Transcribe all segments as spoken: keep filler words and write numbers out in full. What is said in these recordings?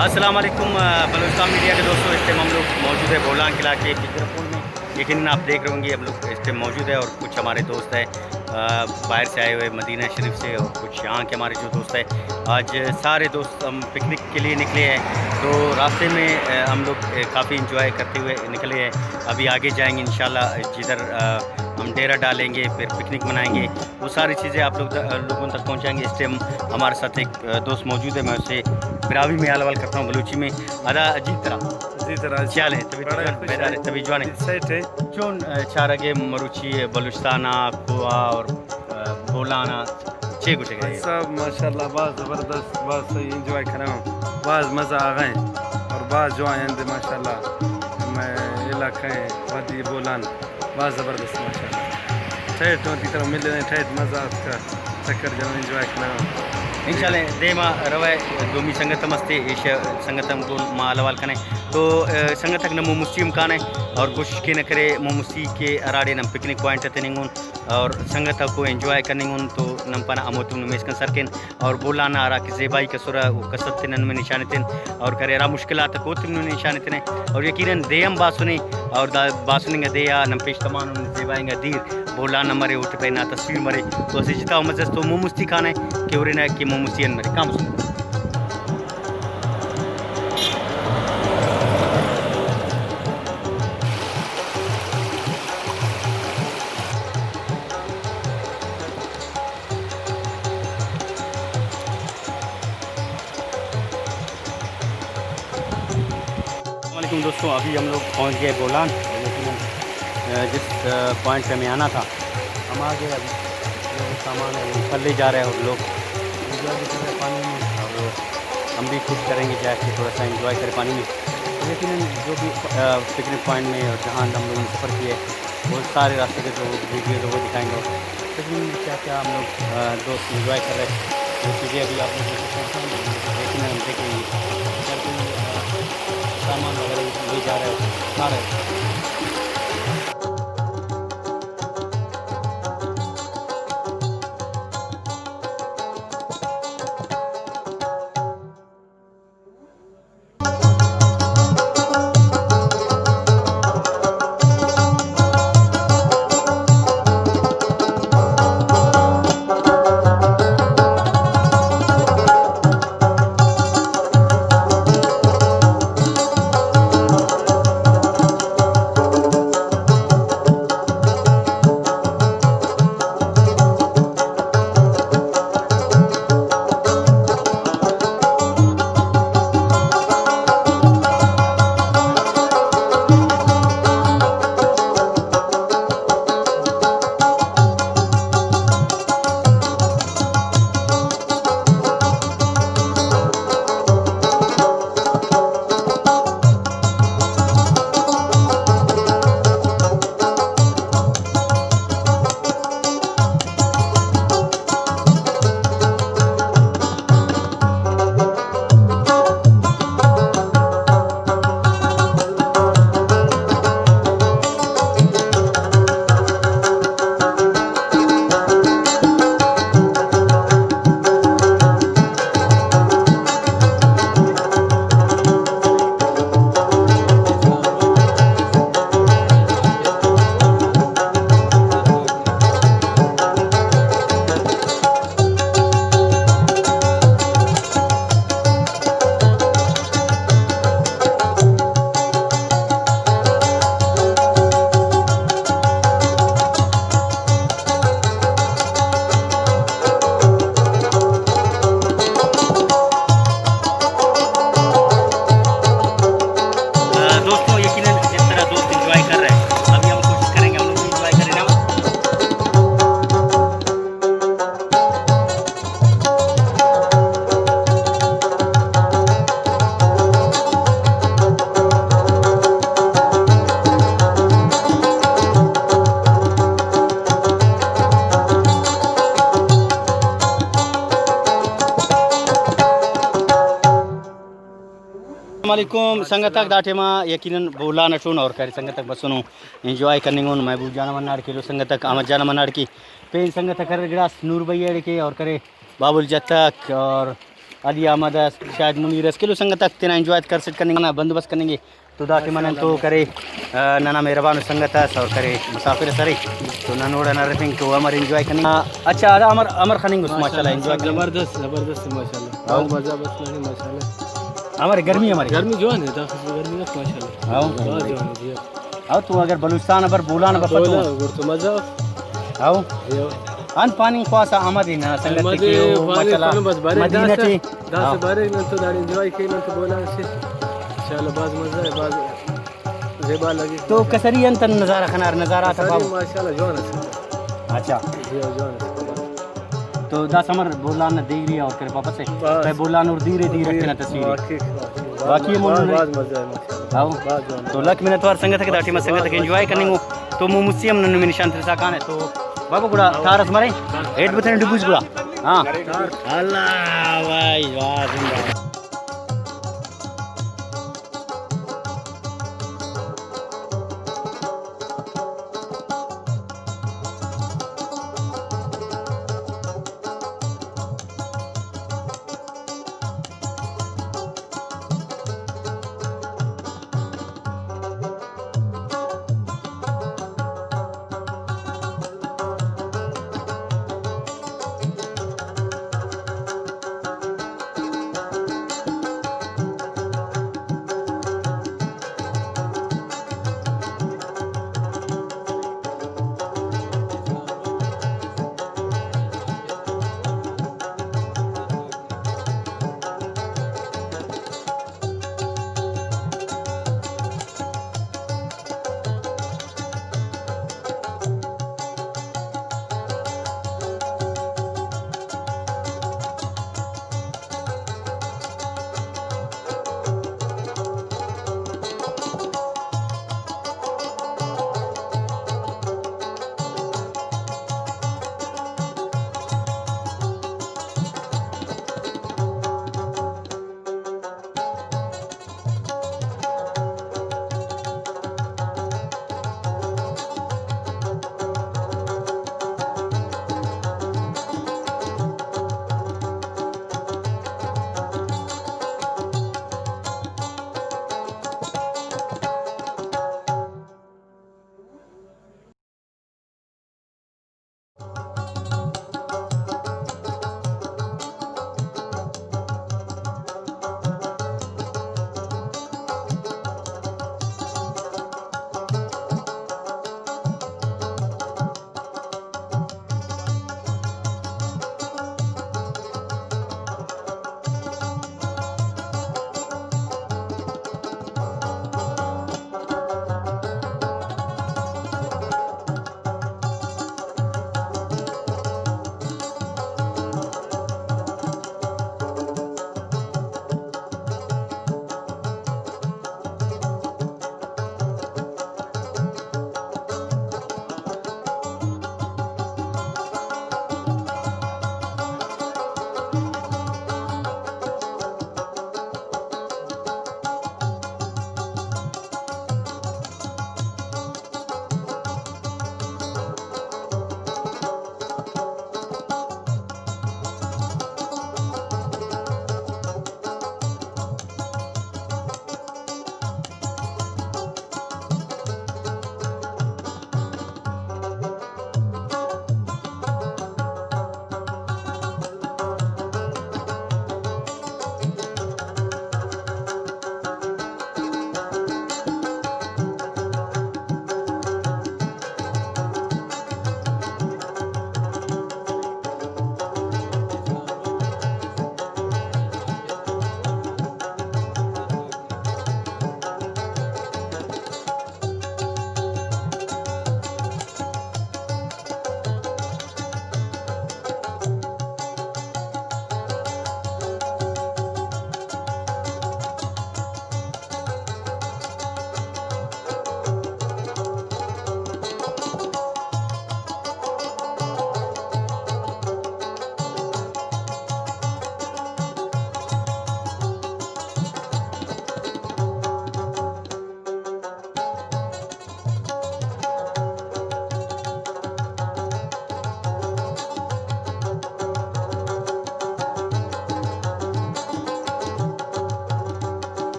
السلام علیکم، آ، بلوچستان میڈیا کے دوستوں، اس ٹائم ہم لوگ موجود ہے بولان قلعہ کے پنجرہ پول میں۔ یقیناً آپ دیکھ رہے ہوں گے، ہم لوگ اس ٹائم موجود ہے اور کچھ ہمارے دوست ہیں، آ، باہر سے آئے ہوئے مدینہ شریف سے، اور کچھ یہاں کے ہمارے جو دوست ہیں، آج سارے دوست ہم پکنک کے لیے نکلے ہیں۔ تو راستے میں، آ، ہم لوگ، آ، کافی انجوائے کرتے ہوئے نکلے ہیں۔ ابھی آگے جائیں گے انشاءاللہ، جدھر، آ، ہم ڈیرہ ڈالیں گے، پھر پکنک منائیں گے، وہ ساری چیزیں آپ لوگ، لوگوں تک پہنچائیں گے۔ اس ٹائم ہمارے ساتھ ایک، آ، دوست موجود ہے، میں اسے براہوئی میں حال احوال کرتا ہوں، بلوچی میں۔ ادا جی ترا؟ جی ترا۔ کیا حال ہے؟ طبیعت بڑا جوان؟ خوش بیدار ہے؟ ہے۔ طبیعت جوان ہے؟ سیٹ ہے۔ چون، آ، چارگے مروچی بلوچستان آ، کھو آ اور، آ، بولان آ چے گوشگ ءِ؟ سب ماشاءاللہ، بھاز زبردست، بھاز صحیح، انجوائے کننگ، بھاز مزہ آغا ہیں اور بھاز جوان ہیں دے ماشاءاللہ۔ میں علاقہ ہیں وادی بولان، بھاز زبردست ماشاءاللہ۔ ٹھیٹ ہوں تی طرح ملے ہیں، ٹھیٹ مزہ آتکا، چکر جنو، انجوائے کننگ۔ انشاءاللہ دیم آ روئے، دومی سنگت ہم استے، ایشی سنگت ہم گون ما حال احوال کنے۔ تو، آ، سنگت آک نمو مستی ہم کانے اور کوشش کینہ کرے مو مستی کہ ہراڑے نم پکنک پوائنٹ تننگون۔ اور سنگت آکو انجوائے کننگ ان تو نن پانہ ہموتون نم ایسکان سر کین۔ اور بولان نا ہراکہ زیبائی ئسرہ او کسر تینا نمے نشان ایتن، اور کرے ہرا مشکلات ئکو اوتون نمے نشان ایتنہ۔ اور یقیناً دے ہم باسنے، اور دا باسن انگا دے آ نن پیش تمانن زیبائی انگا دیر بولان نا مرے، اوٹی پین نا تصویر مرے، تو اسہ جتا مزہ اس تو مون مستی کانہ کہ ہرنہ کہ مون مستی آن مرے۔ کان بسن۔ السلام علیکم دوستوں، ابھی ہم لوگ پہنچ گئے بولان، اور یقیناً، آ، جس، آ، پوائنٹ پہ ہمیں آنا تھا، ہم آ گئے۔ ابھی جو بھی سامان ہے وہ اوپر لے جا رہے ہیں اور لوگ انجوائے بھی کر رہے ہیں پانی میں، اور ہم بھی کوشش کریں گے جا کے تھوڑا سا انجوائے کریں پانی میں۔ اور یقیناً جو بھی، آ، پکنک پوائنٹ میں اور جہاں ہم لوگوں نے سفر کیا ہے، وہ سارے راستے کے جو ویڈیوز ہیں وہ دکھائیں گے۔ تقریباً کیا کیا ہم لوگ، آ، دوست انجوائے کر رہے ہیں، وہ چیزیں ابھی آپ لوگوں کو دکھاتا ہوں، لیکن ہم دیکھیں گے۔ کیا کوئی، آ، سامان وغیرہ لے جا رہے ہو، کھا رہے ہو۔ آ، دوستوں، یقیناً جس طرح دوست انجوائے کر رہے ہیں، ابھی ہم کوشش کریں گے ہم لوگ بھی انجوائے کریں نا۔ السلام علیکم سنگت آک، دا ٹائما یقیناً بولان اٹون اور کرے سنگت آک بسنو انجوائے کننگون۔ محبوب جان مناڑ کے، ایلو سنگت آک احمد جان مناڑ کے، پین سنگت آک اریر گڑاس نور بھائی اڑے کے اور کرے بابل جتک اور علی احمد اس، شاید منیر اس، کلو سنگت آک تینا انجوائے کرسٹ کننگ نا بندوبست کننگے۔ تو دا ٹائم نن تو کرے، آ، ننا مہربان سنگت اس اور کرے مسافر اس ارے، تو نن اوڑان ہرفنگ تو امر انجوائے کننگ۔ اچھا، دا امر، امر خننگ اس ماشاءاللہ، انجوائے کننگ۔ زبردست، زبردست ماشاءاللہ۔ ہاں۔ بہت مزہ بس لگے ماشاءاللہ۔ امر گرمی امر۔ گرمی جوان ہے، داخل گرمی ہے ماشاءاللہ۔ ہاں۔ بہت جوان ہے جی۔ او تو اگر بلوچستان بر بولان بفا تو بولا، گڑا تو مزہ اف۔ او۔ ایو۔ ان پاننگ خواہسا احمد نا سنگت احمد تے کہ او پاننگ ماشاءاللہ خواہسا بس بریک مدینہ داسہ، ٹی۔ داسہ ہاں۔ بریک نن تو داڑے انجوائے کین نن تو بولان سے۔ انشاءاللہ بھاز مزہ ہے، بھاز زیبا لگے۔ تو کسری انت نظارہ خنار، نظارہ آتا کسری پاو۔ ماشاءاللہ جوان است۔ اچھا۔ جی ہاں، جوان است۔ تو داسہ امر بولان نا دیری اور کرے واپس ہے۔ بس۔ پہ بولان اور دیرے دیرے دیر۔ کنا تصویر۔ واقعی، واقعی۔ واقعی مونو نے۔ بھاز مزہ ہے ماشاءاللہ۔ ہاؤ۔ بھاز جوان۔ تو لکھ منت وار سنگت کہ دا ٹائم سنگت کہ انجوائے کننگ او۔ تو مون مستی ہم نن نمے نشان ترسا کانہ تو بابا گڑا تار اس مرے۔ ہیڈ بتنے ڈبوز گڑا۔ ہاں۔ اللہ بھائی واہ زندہ۔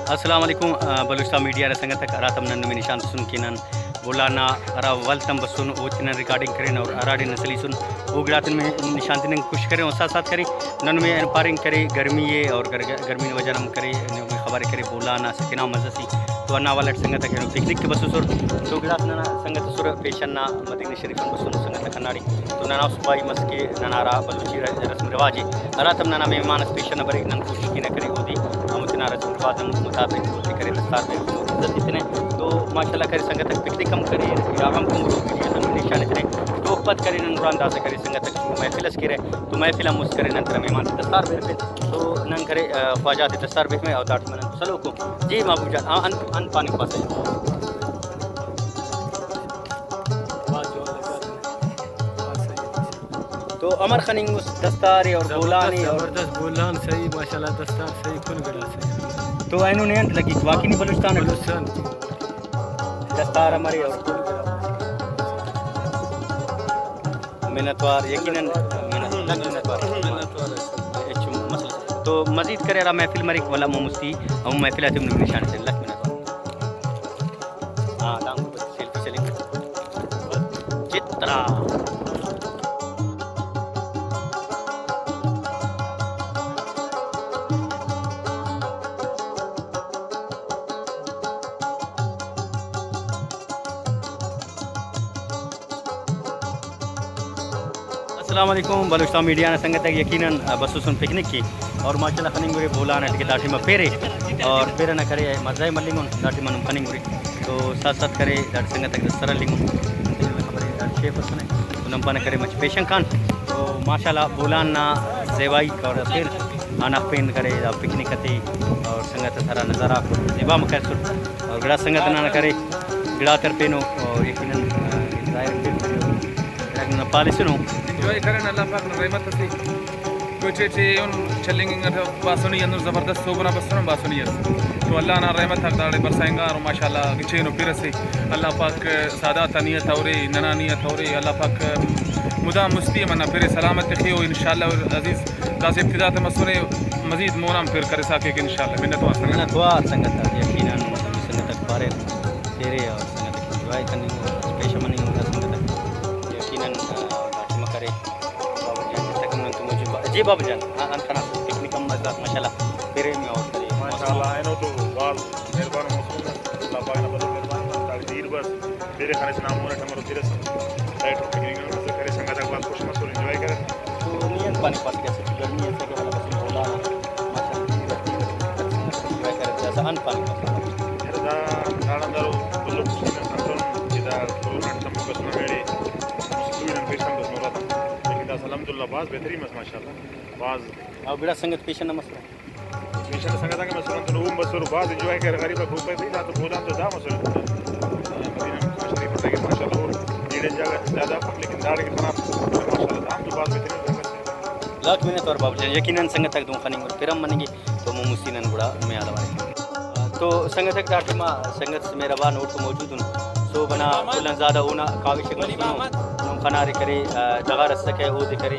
السلام علیکم، آ، بلوچستان میڈیا نا سنگت آک، ہراتم نن نمے نشان تسن کہ نن بولان نا ہرا ولد آن بسن، اوتے نن ریکارڈنگ کرین اور ہراڑے نن سلیسن، او گڑاتے نمے نشان تننگ کوشش کرین اور ساتھ ساتھ کرین۔ نن نمے اینو پارینگ کرے گرمی اے اور گر-، گرمی نا وجہ ہم کرے، نمے خبر کرے بولان نا اسہ تینا مزہ سے۔ تو ہندا حوالہ ٹی سنگت آک اینو پکنک کہ بسوسر، تو گڑاس ننا سنگت اسر پیشن نا مدینہ شریف آن بسنو سنگت آک ہنداڑے۔ تو ننا صبائی مس کہ ننا ہرا بلوچی ر-، رسم رواج اے، ہراتم ننا مہمان اس پیشن نا بریک، نن کوشش کینہ کرے اودے ہمو تینا رسم رواج نا مطابق اوتے کرے، دستار بریک، عزت ایتنہ۔ تو ماشاءاللہ کرے سنگت آک پکنک ہم کرے، گڑا غم کن گڑا ویڈیو تم نشان ایتنہ۔ تو پد کرے نن گڑا اندازہ کرے سنگت آک محفل اس کیرہ، تو محفل ہم مست کرے نن تینا مہمان تے دستار بریفن۔ تو نن کرے، آ، خواجہ تے دستار بریفن اور داٹی نن سلوکو۔ جی محبوب جان، آ، ان، ان پاننگ خواسہ۔ تو امر خننگ اس دستار اور بولان زبردست، اور زبردست بولان صحیح، ماشاءاللہ دستار صحیح، کل گڑا صحیح۔ تو اینو نے انت لگیک واقعی نی بلوچستان اٹ؟ بلوچستان۔ دستار امرے اور منتوار، یقیناً منت-، لکھ منتوار۔ ہچو مسئلہ۔ تو مزید کرے ہرا محفل مریک، ولدا مون مستی ہمو محفل آتے ہم نمے نشان ایتن، لکھ منتوار۔ ہاں، دانگ سیلفی سلیم۔ چترا۔ السلام علیکم بلوچستان میڈیا نا سنگت آک، یقیناً بسوسن پکنک کہ اور ماشاءاللہ خننگ ارے بولان اٹ کہ دا ٹائم پیر اے اور پیر ئنا کرے مزہ ئے ملنگ ان، دا ٹائم نم خننگ ارے تو ساتھ ساتھ کرے داڑے سنگت آک دستار ہلنگ ان، خبرے داڑے شیف ئسنے تو نم پانہ کرے مچہ پیشن کان تو ماشاءاللہ بولان نا زیبائی اور پیر آن پین کرے دا پکنک تے اور سنگت اس ہرا نظارہ آک زیبا مکرسر اور گڑاس سنگت ننا کرے گڑاتے ہرفینو اور یقیناً، آ، ظاہر ہے پھر گڑاک ننا پالیسنو۔ انجوائے کرین، اللہ پاک نا رحمت اسے۔ کوئٹہ ٹی ایہن چلینگ انگ اٹ باسنی، ہندن زبردست سہب ئنا بسنن باسنی ئس۔ تو اللہ نا رحمت آک داڑے برسا انگار و ماشاءاللہ گچینو پھر اسے۔ اللہ پاک سادات آ نیت ہورے، ننا نیت ہورے، اللہ پاک مدام مستی ئے منہ پھرے، سلامت تخے و انشاءاللہ عزیز داسہ ابتدا تہ مسنے، مزید مون آن پھر کرسا کیک انشاءاللہ۔ منت وار سنگت۔ منت وار سنگت آک، یقیناً سنگت آک پاریر تیرے اور سنگت آک انجوائے کننگ او، پیشہ مننگ او سنگت آک۔ یقیناً، آ، دا ٹائم کرے بابا جان جتک نن تو موجود با-، جی بابا جان، آ، انت کنا پکنک ہم مزہ ماشاءاللہ پریم اور کرے۔ ماشاءاللہ، اینو تو بھاز مہربان موسم، اللہ پاک نا بھلو مہربانی، داڑے دیر بس۔ بیرے خنسہ نا مون اٹ ہمرو ترسہ، لائٹ و پکنک نا مزہ کرے، سنگت آک بھاز خوش مسر، انجوائے کریر۔ تو نی انت پاننگ خواسہ کہ اسہ گرمی اسکہ ولدا بس بولان آ ماشاءاللہ انجوائے کریر، داسہ انت پاننگ خواسہ؟ یار دا داڑان دارو بھلو خوشی نا خاطر کہ دا کورونا ٹی تمپ بس نن ایڑے مسکوئی نن پیش تمپ بس نورا تا، لیکن داسہ الحمدللہ بھاز بہترین مس ماشاءاللہ، بھاز۔ او گڑا سنگت پیشن نا مسرہ؟ پیشن سنگت آک مسر انتون اوم بسر، بھاز انجوائے کریر، غریب آک روپے دے دا تو بولان تو دا مسر۔ مدینہ مکہ شریف اسکہ ماشاءاللہ، او نیڑے جاگہ دادا، لیکن داڑے کہ تنا ماشاءاللہ دام تو بھاز بہترین جاگہ سے۔ لاکھ منت وار بابو جان، یقیناً سنگت آک دہن خننگ اور پرم مننگے تو مون مستی نن گڑا میال اوارے۔ تو سنگت آک دا ٹائما سنگت مہربان اوڑتون موجود ان۔ سہب ئنا کل آن زیادہ اونا کاوشک مسنو۔ نم خنارے کرے، آ، ڈغار اسکہ اودے کرے،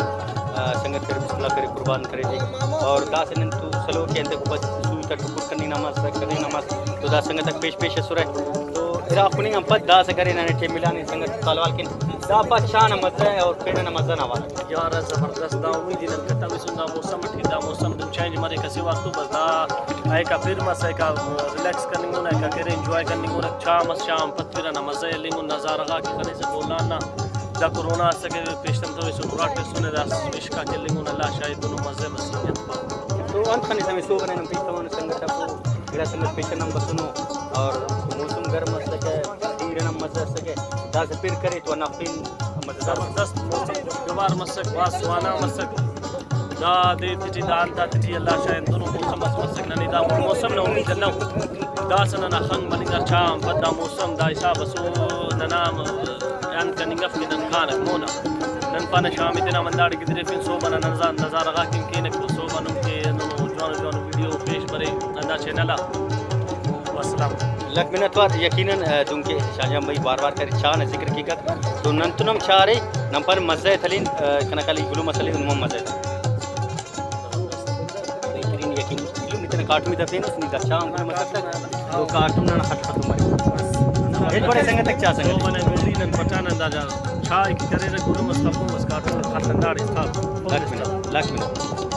آ، سنگت کرے بسم اللہ کرے قربان کرے تے۔ اور داسہ نن تو سلوک کہ انتئے گڑا سوئی تا ٹکر کننگ نا مس، کننگ نا مس، تو دا سنگت آک پیش پیش اسرہ۔ تو ارا خننگ آن پد داسہ کرے ننے ٹائم ملانے سنگت تالوال کن دا پد چاہ نا مزہ اور پین ئنا مزہ نا حوالہ۔ یار زبردست، دا امید ئے نن کتویسن دا موسم اٹی، دا موسم دہن چینج مریک اسہ وار تو بس دا ایکا پھر مس، ایکا ریلیکس کننگن، ایکا کرے انجوائے کننگن، چاہ مس، چاہ آن پد پھر ئنا مزہ ئے ہلنگن، نظارہ غاک ئے خنسہ بولان نا، دا کورونا اسکہ پیشتمتو ایسن اراٹسنے، دا عشق آک ہلنگن، اللہ شاہد دنو مزہ بس نیت پاو۔ تو انت خنسہ ہمے سہب ئنا نن پیش توانو سنگت آکو، گڑا سنگت پیشن ہم بسنو اور موسم گرم اسکہ، دیر ئنا مزہ اسکہ، داسہ پھر کرے تو ہندا پن مزیدار۔ زبردست موسم خوشگوار مسک، بھاز سہانا مسک۔ دا دے تیٹی، دا انت آتیٹی اللہ شاہد دنو موسم اس مسک۔ ننے دا موسم نا امید الو۔ داسہ ننا خنگ مننگ آ چاہ آن پد دا موسم دا حساب ئسو ننا انت کننگ اف کہ نن کانک مونا۔ نن پانہ شام ئے تینا ہنداڑے گدریفن، سہب ئنا نظا-، نظارہ غاکن کینک تو سہب آ نم کہ ہندنو جوانو جوانو ویڈیو پیش برے ہندا چینل آ۔ والسلام۔ لکھ منت وار۔ یقیناً، آ، دنکہ شاہ جان بھائی بار بار کرے چاہ نا ذکر کیکک تو نن تون ہم چاہ ارے، نن پانہ مزہ ئے تلین، آ، کنا خیال ای گلو مسئلہ نم ہم مزہ ئے تلین۔ بہترین یقین ایلم تینا کارٹون تفینس، نی دا چا ہم گرم مسکہ، تو کارٹون نا خٹ ختم مریک۔ ہچ بڑے سنگت تک چا سنگت۔ تو منہ گولی نن پٹان ہندا جا چا کہ کریرہ گرم اس خفو بس کارٹون خٹ ہنداڑے خف۔ لکھ منت، لکھ منت۔